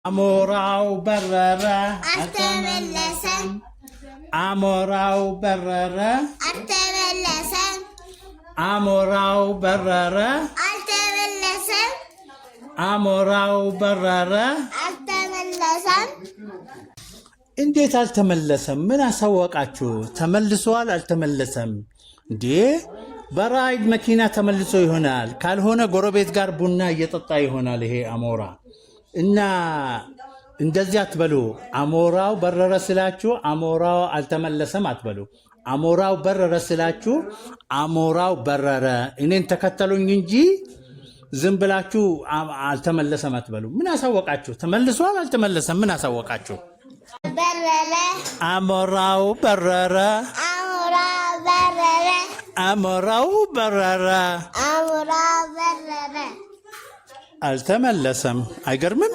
አሞራው በረረ አልተመለሰም። አሞራው በረረ አልተመለሰም። አሞራው በረረ አልተመለሰም። አሞራው በረረ አልተመለሰም። እንዴት አልተመለሰም? ምን አሳወቃችሁ? ተመልሷል አልተመለሰም? እንዴ፣ በራይድ መኪና ተመልሶ ይሆናል። ካልሆነ ጎረቤት ጋር ቡና እየጠጣ ይሆናል ይሄ አሞራ። እና እንደዚህ አትበሉ። አሞራው በረረ ስላችሁ አሞራው አልተመለሰም አትበሉ። አሞራው በረረ ስላችሁ አሞራው በረረ፣ እኔን ተከተሉኝ እንጂ ዝም ብላችሁ አልተመለሰም አትበሉ። ምን አሳወቃችሁ? ተመልሷል አልተመለሰም? ምን አሳወቃችሁ? በረረ። አሞራው በረረ። አሞራ በረረ። አሞራው በረረ። አሞራ በረረ። አልተመለሰም። አይገርምም?